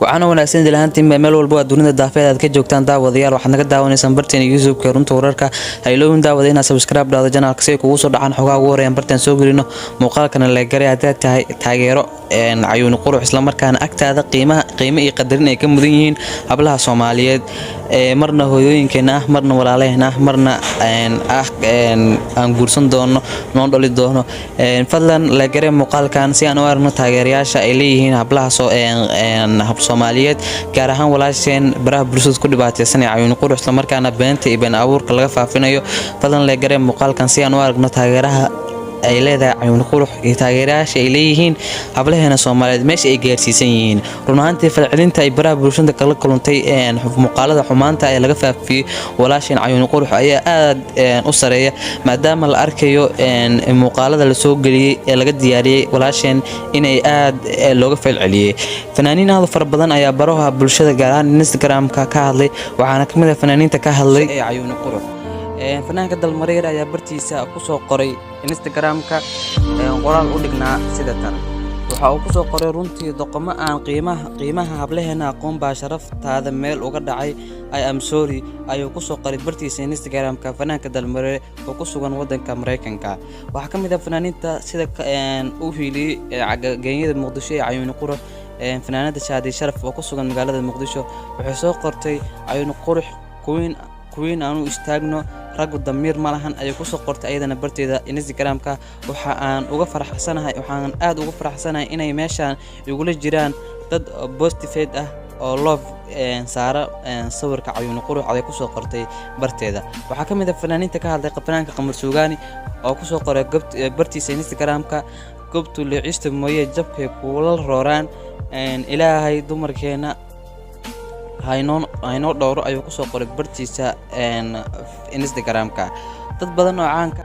Waxaana wanaagsan dilahaantiinba meel walba waa dunida daafeed aad ka joogtaan. Daawadayaal, waxaad naga daawanaysaan barteena YouTube-ka Runta Wararka. Ha iloowin, daawada, inaad subscribe dhahdo channelka si ay kugu soo dhacaan xogaha ugu horeeyaan barteen soo gelino. Muuqaalkana la garay haddaad tahay taageero Cayuuni Qurux, islamarkaana agtaada qiimaha qiimo iyo qadarin ay ka mudan yihiin hablaha Soomaaliyeed ee marna hooyooyinkeena ah, marna walaalaheen ah, marna ah aan guursan doono, noo dhali doono. Fadlan la garee muuqaalkan si aan u aragno taageerayaasha ay leeyihiin hablaha hab Soomaaliyeed, gaar ahaan walaasheen baraha bulshada ku dhibaataysan ee Cayuuni Qurux, islamarkaana beenta iyo been abuurka laga faafinayo. Fadlan la garee muuqaalkan si aan u aragno taageeraha ay leedahay Cayuuni Qurux iyo taageerayaasha ay leeyihiin hablaheena Soomaaliyeed meesha ay gaarsiisan yihiin. Run ahaantii, falcelinta ay baraha bulshada kala kulantay muuqaalada xumaanta ee laga faafiyey walaasheen Cayuuni Qurux ayaa aad u sareeya, maadaama la arkayo muuqaalada lasoo geliyey ee laga diyaariyey walaasheen inay aad looga falceliyey. Fanaaniin aad u fara badan ayaa baraha bulshada, gaar ahaan Instagram-ka, ka hadlay. Waxaana ka mid ah fanaaniinta ka hadlay ee Cayuuni Qurux. Fanaanka Dalmareer ayaa bartiisa kusoo qoray Instagram-ka qoraal u dhignaa sida tan. Waxa uu kusoo qoray: "Runtii doqomo aan qiimaha hablaheena aqoon baa sharaftaada meel uga dhacay. I am sorry," ayuu kusoo qoray bartiisa Instagram-ka fanaanka Dalmareer oo ku sugan wadanka Maraykanka. Waxaa ka mid ah fanaaniinta sida u hiiliyey geenyada Muqdisho ee Cayuuni Qurux fanaanada Shaadi Sharaf oo ku sugan magaalada Muqdisho. Waxay soo qortay: "Cayuuni Qurux queen, queen, aanu istaagno, raggu damiir ma lahan," ayay kusoo qortay ayadana barteeda Instagram-ka. Waxa aan uga faraxsanahay, waxaan aad uga faraxsanahay inay meeshaan igula jiraan dad positive ah oo love saara sawirka Cayuuni Qurux, ayay kusoo qortay barteeda. Waxaa ka mid ah fanaaniinta ka hadlay fanaanka Qamar Suugaani oo kusoo qoray bartiisa Instagram-ka: "Goobtu leecista mooye jabkay kuula rooraan, Ilaahay dumarkeena haynoo dhowro," ayuu kusoo qoray bartiisa Instagram-ka. Dad badan oo caanka